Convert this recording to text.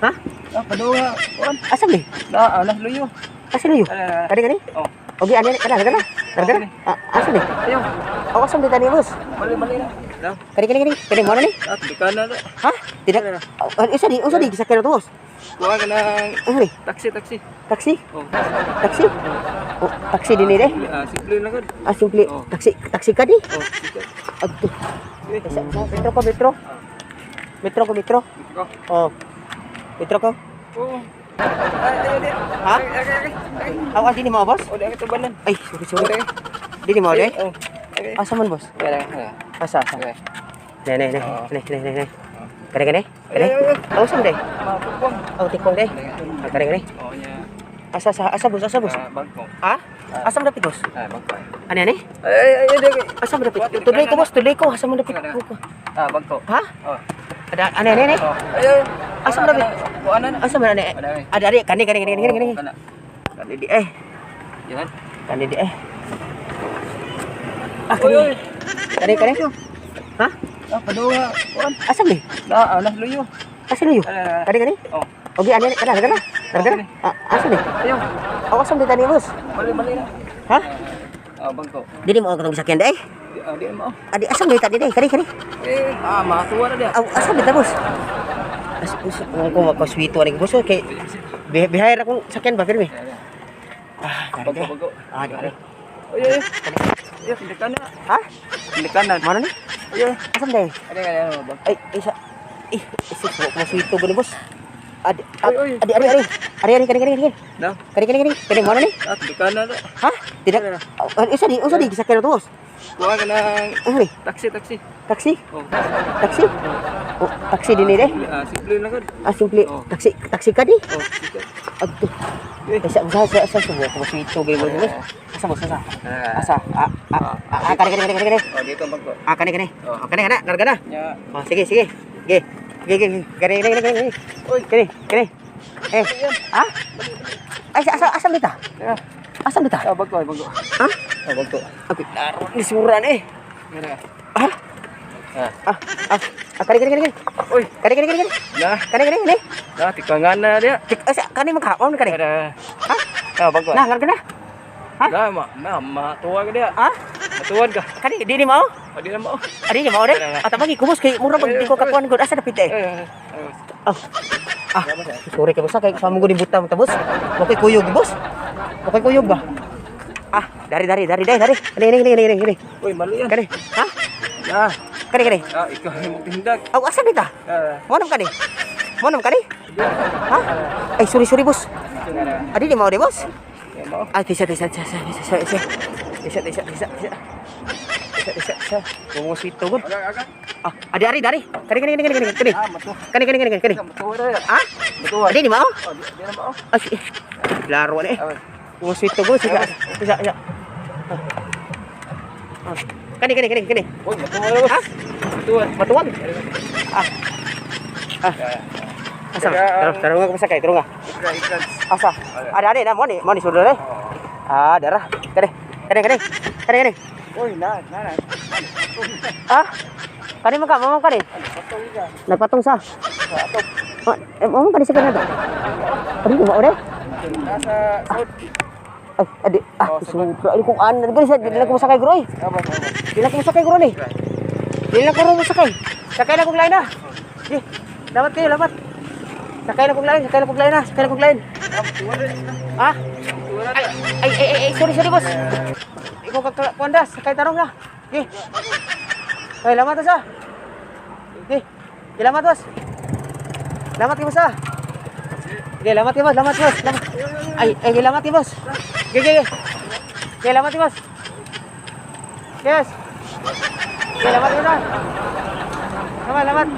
Ha? Ah, padunga. Kuan. Asa ni? Na, ah, luyo. Asa luyo? Ala, ala. Kani kani? Oh. Ogi ani kana kana. Kana kana. Ah, asa ni? Ayo. Aw, asa ni tani, boss? Bali bali na. Na, Kani kani kani. Kani mo na ni? ah, di ka na. Ha? Tidak. Aw, isa di, usa di gisakyan to, boss. Kuha ka ng Asa ni? Taxi, taxi. Taxi? Oh. Taxi? Oh, taxi din eh. Ah, simple lang gud. Ah, simple. Oh. Taxi, taxi ka di? Oh, sige. Adto. Eh, Metro ko, metro. Metro ko, metro. Ko. Oh. Metro ko. Oh. Ay, ayo di. Ha? Ay, ay, ay, ay. Aw, ah, dili mo, boss? Oh, di ka tubanan. Ay, sorry, sorry. Oh, Dili mo, de? Oh. Okay. Asa man, boss? Kaya lang. Asa, asa? Okay. Ne, ne, ne. Oo. Ne, ne, ne, ne. Kani, kani? Kani? Ay, ay, ay. Aw, saan, de? Mapupong. Aw, tikong, de. Ah, kani, kani. Oh, nya. Asa, asa, asa, boss? Asa, boss? Ah, bangko. Ha? Asa mo dapit, boss? Ah, bangko. Ani, ani? Ay, ay, ay, ay. Asa mo dapit? Tuloy ko, boss. Tuloy ko. Asa mo dapit? Ah, bangko. Ha? Oh. Ada, ani, ani, ani? Oh. Ay, ay. Asa mo dapit? Kuha na. Asa mo, ani? Ada, ay. Ada, ari. Kani, kani, kani, kani, kani. Kana. Kani di, eh. Yan. Kani di, eh. Ah, Oy, kani. oy. Kani, kani? Ha? Ah, padunga. Kuan. Asa mo? Na, ah, luyo. Asa luyo? Ala, ala. Kani, kani? Oh. Ogi, ani, ani, kana, kana? Kana, kana? Ah, asa ni? Ayo. Aw, asa mo tani, boss? Bali bali na. Ha? Ah, bangko. Dili mo ako gisakyan day. Di, ah, di mo. Adi, asa mo tani day? Kani, kani. Eh, ah, matuwa na dia. Aw, asa mo boss? As us kung ko makaswito ani, boss, kay bihayar akong sakyan ba pirmi. Ah, kani Bangko, day. bangko. Ah, di, di. Oy, oy. Ay, hindi ka na. Ha? Hindi ka na. Mano ni? Oy, oy. Asa mo day? Ano ka na, bangko. Ay, isa. Eh, isa ko maswito ba ni, boss? Adi, Oy, oy. adi, adi, adi. Adi, adi, kani, kani, kani. Na, Kani, kani, kani. Kani, mano ni? ah, hindi ka na. Ha? Tidak. Aw, isa di, usa di gisakyan to, boss. Kuha ka ng Asa ni? Taxi, taxi. Taxi? Oh. Taxi? Oh, taxi din eh. Ah, simple lang gud. Ah, simple. Oh. Taxi, taxi ka di? Oh, sige. Adto. Eh. Asa, asa, asa, asa, subo ko maswito gay mo, boss. Asa, boss, asa? Ah. Asa? Ah, ah, ah, kani, kani, kani, kani. Oh, dito ang bangko. Ah, kani, kani. Oh. Oh, kani, kana, narga na. Nya. Oh, sige, sige. Sige. Sige, sige. Kani, kani, kani, kani. Oy. Kani, kani. Eh. Ha? Ay, asa, asa dita? Ah, Asa dita? ah, bangko, ay, bangko. Ha? Ah, bangko. Ako, laro ni suran eh. Ngara. Ah, Ah. ah, ah. Ah, kani, kani, kani, kani. Oy, Kani, kani, kani, kani. na, Kani, kani, kani. na, tikangan na dia. Tik, asa, kani magkaon kani. Ngara. Ha? Ah, bangko. Nah, larga na. Ha? Na, ma, na, matuwa ka dia. Ha? Matuwan ka. Kani, di ni mao? Oh, di na mo. Adi ni mao de? At bagi kubos kay mura pag di ko kakuan gud asa dapit eh. Eh, eh, eh. Oh. Ah, sorry kay boss, kay sa mo gud buta mo boss. Okay kuyog, boss. Okay kuyog ba? Ah, dari dari dari dari dari. Kani kani kani kani kani. Uy, mali yan. Kani. Ha? Na, Kani kani. ah, ikaw yung magtindag. Aw, asa dita? Ah, Mo nam kani? Mo nam kani? Ha? Ay, sorry sorry, boss. ngara. Adi ni mao de, boss? Ya, mo. Ah, tisa tisa tisa tisa tisa. Tisa tisa tisa tisa. Tisa tisa tisa. Mo sweet to gud. Agak, agak. Ah, adi ari dari. Kani kani kani kani kani. Ah, matuwa. Kani kani kani kani. Matuwa na dia. Ha? Matuwa. Adi ni mao? Oh, di, di na mo. Ay, laro na eh. Ah, Mo sweet to gud. Sige, isa isa. Ah. Kani kani kani kani. Uy, matuwa na, boss. Ha? Matuwa. Matuwag. Ah. Ah. Asa? Tara, tara nga kumasa kay, tara nga. Ikra, ikra. Asa? Ada ada na mo ni sulod eh. Ah, dara. Kani. Kani kani. Kani kani. Uy, na, na, na. Ah. Kani man ka, mo kani. Patong ka. Nagpatong sa. Sa atop. Ah, eh, mo kani sa kanada. Adi mo ore. Nasa south. Ay, adi. Ah, sumubra. Ay, kung ano, gani sa, di lang ko masakay groy. Ah, boss, ah, boss. Di lang ko masakay groy ni. Di lang ko masakay. Sakay na kong line na. Di. Lamat kayo, lamat. Sakay na kong line, sakay na kong line na, sakay na kong line. Ah, matuwa na. Ah? Matuwa na. Ay, ay, ay, ay, ay, sorry, sorry, boss. Ikaw ka kuandas, sakay tarong na. Di. Ay, lamat to sa. Di. Di lamat, boss. Lamat kayo, boss, ah. Di, lamat kayo, boss, lamat, boss. Lamat. Ay, ay, lamat kayo, boss. Di, di, di. Di, lamat kayo, boss. Yes. Di, lamat kayo, boss. Lamat, lamat.